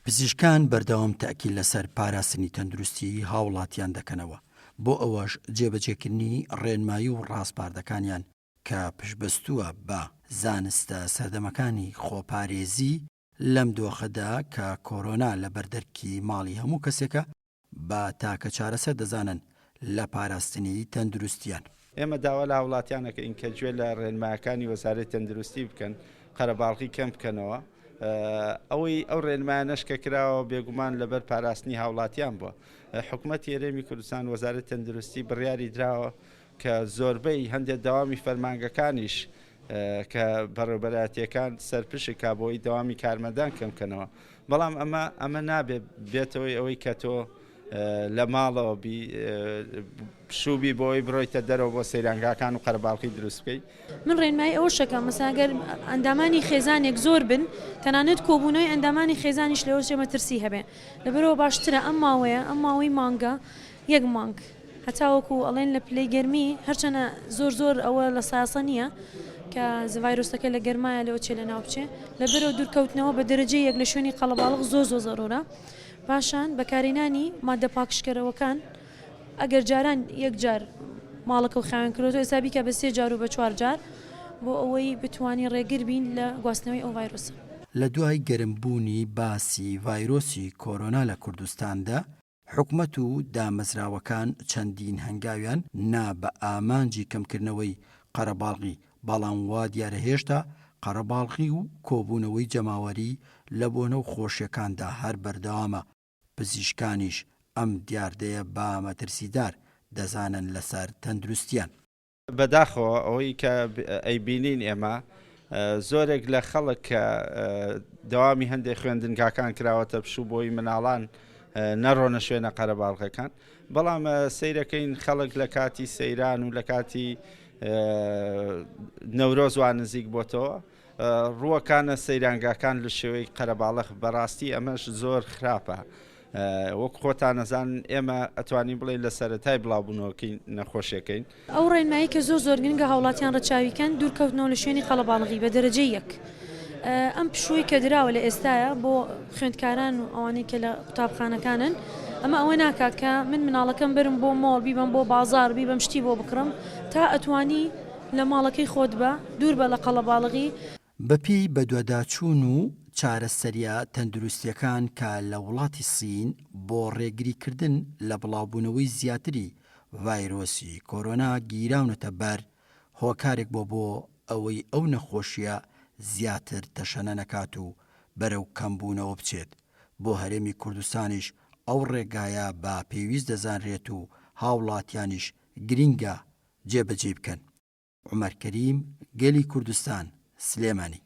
پزیشکان بەردەوام تەئکید لەسەر پاراستنی تەندروستیی هاوڵاتیان دەکەنەوە، بۆ ئەوەش جێبەجێکردنی ڕێنمایی و ڕاسپاردەکانیان کە پشتبەستووە بە زانستە سەردەمەکانی خۆپارێزی لەم دۆخەدا کە کۆرۆنا لە بەردەرکی ماڵی هەموو کەسێکە، بە تاکە چارەسەر دەزانن لە پاراستنی تەندروستیان. ئێمە داوا لە هاوڵاتیان ئەکەین کە گوێ لە ڕێنمایەکانی وەزارەتی تەندروستی بکەن، قەرەباڵغی کەم بکەنەوە. ئەوەی ئەو ڕێنمایانەش کە کراوە بێگومان لەبەر پاراستنی هاوڵاتیان بووە. حکومەتی هەرێمی کوردستان، وەزارەتی تەندروستی بڕیاری دراوە کە زۆربەی هەندێک دەوامی فەرمانگەکانیش کە بەڕێوبەرایەتیەکان سەرپشک کا بۆی دەوامی کارمەندان کەم کەنەوە بەڵام ئەمە ئەمە نابێ بێتەوەی ئەوەی کە تۆ لە ماڵەوە بی پشوبی بۆی بڕۆیتە دەرەوە بۆ سەیرانگاکان و قەرەباڵخی دروست بکەیت. من ڕێنمایی ئەوەشەکەم مەسەلەن گەر ئەندامانی خێزانێک زۆر بن تەنانەت کۆبوونەوەی ئەندامانی خێزانیش لەوەچێ مەترسی هەبێ لەبەرئەوە باشترە ئەم ماوەیە ئەم ماوەی مانگە یەک مانگ هەتاوەکو ئەڵێن لە پلەی گەرمی هەرچەنە زۆر زۆر ئەوە لە سایەسە نییە کە ڤایرۆسەکە لە گەرمایە لەوە چێ لە ناو بچێ لەبەرەوە دوورکەوتنەوە بە دەرەجەی یەک لە شوێنی قەڵەباڵغ زۆر زۆر زەرورە پاشان بەکارهێنانی مادە پاکژکەرەوەکان ئەگەر جاران یەک جار ماڵەکە و خاوێن کردۆتەوە ئێستا بیکە بە سێ جار و بە چوار جار بۆ ئەوەی بتوانین ڕێگر بین لە گواستنەوەی ئەو ڤایرۆسە. لە دوای گەرمبوونی باسی ڤایرۆسی کۆرۆنا لە کوردستاندا، حکومەت و دامەزراوەکان چەندین هەنگاویان نا بە ئامانجی کەمکردنەوەی قەرەباڵغی، بەڵام وا دیارە هێشتا قەرەباڵغی و کۆبوونەوەی جەماوەری لە بۆنە و خۆشیەکاندا هەر بەردەوامە، پزیشکانیش ئەم دیاردەیە بە مەترسیدار دەزانن لەسەر تەندروستیان. بەداخەوە ئەوەی کە ئەیبینین ئێمە زۆرێک لە خەڵک کە دەوامی هەندێک خوێندنگاکان کراوەتە پشوو بۆی مناڵان نەڕۆنە شوێنە قەرەباڵغەکان بەڵام سەیرەکەین خەڵک لە کاتی سەیران و لە کاتی نەورۆز وا نزیک بۆتەوە ڕووەکانە سەیرانگاکان لە شێوەی قەرەباڵغ بەڕاستی ئەمەش زۆر خراپە وەک خۆتان ئەزانن ئێمە ئەتوانین بڵێین لە سەرەتای بڵاوبوونەوەکەی نەخۆشیەکەین. ئەو ڕێنمایی کە زۆر زۆر گرنگە هاوڵاتیان ڕەچاوی کەن دوورکەوتنەوە لە شوێنی قەڵەباڵغی بە دەرەجەی یەک ئەم پشووەی کە دراوە لە ئێستایا بۆ خوێندکاران و ئەوانەی کە لە قوتابخانەکانن ئەمە ئەوە ناکات کە من مناڵەکەم بەرم بۆ مۆڵ بیبەم بۆ بازاڕ بیبەم شتی بۆ بکڕم تا ئەتوانی لە ماڵەکەی خۆت بە دوور بە لە قەڵەباڵغی. بەپێی بەدواداچوون و چارەسەرییە تەندروستییەکان کە لە وڵاتی سین بۆ ڕێگریکردن لە بڵاوبوونەوەی زیاتری ڤایرۆسی کۆرۆنا گیراونەتە بەر، هۆکارێک بووە بۆ ئەوەی ئەو نەخۆشییە زیاتر تەشەنە نەکات و بەرەو کەمبوونەوە بچێت، بۆ هەرێمی کوردستانیش ئەو ڕێگایە بە پێویست دەزانرێت و هاوڵاتیانیش گرینگە جێبەجێی بکەن. عومەر کەریم، گەلی کوردستان، سلێمانی.